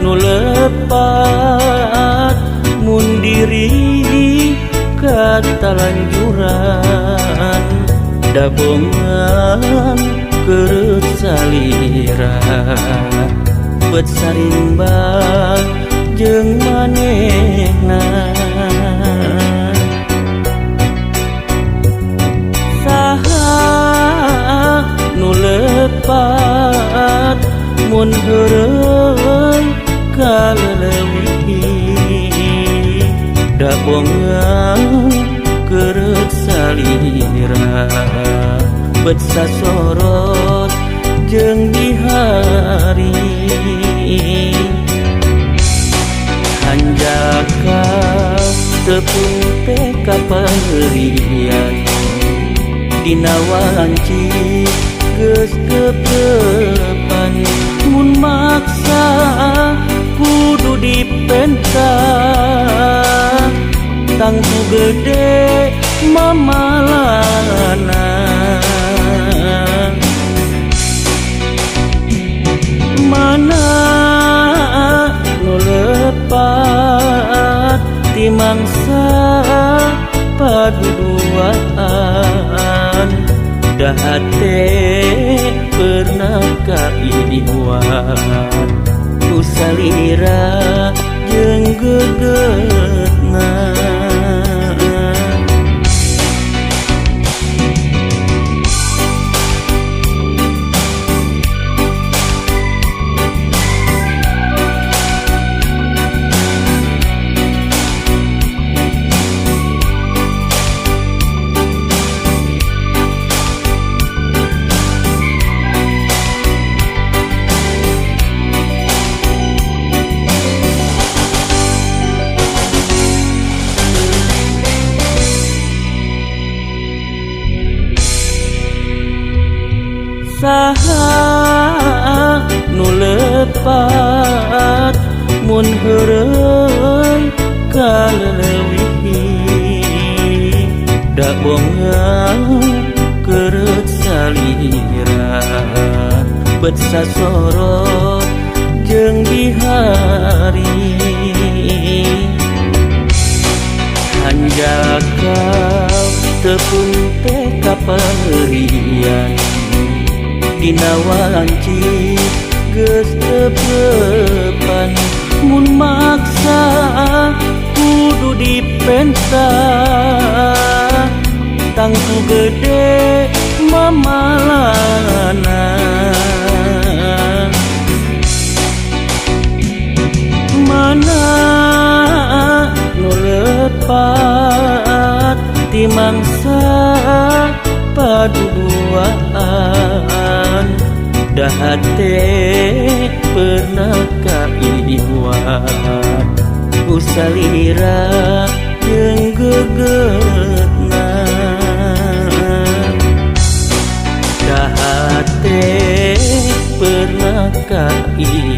Nu lepat mun diri katalanjuran dabongan kerut salira bet sarimbang jeung manehna saha nu lepat mun heureuy kaleuwih dabongan kereut salira bet sasorot jeung dihari hanjaka tepung teh kapeurian dina wanci geus keprepan mun maksa kudu dipenta tangtu gede mamalana mana nu lepat ti mangsa paduduaan dahate pernah kaiwan ku salira jeung gegetna. Saha nu lepat mun heureuy kaleuwih dabongan kereut salira bet sasorot jeung dihari hanjaka tepung teh kapeurian dina wanci geus teprepan mun maksa kudu dipenta tangtu gede mamalana mana nu lepat ti mangsa paduduaan dahate pernah kaiwan ku salira jeung gegetna dahate pernah kaiwan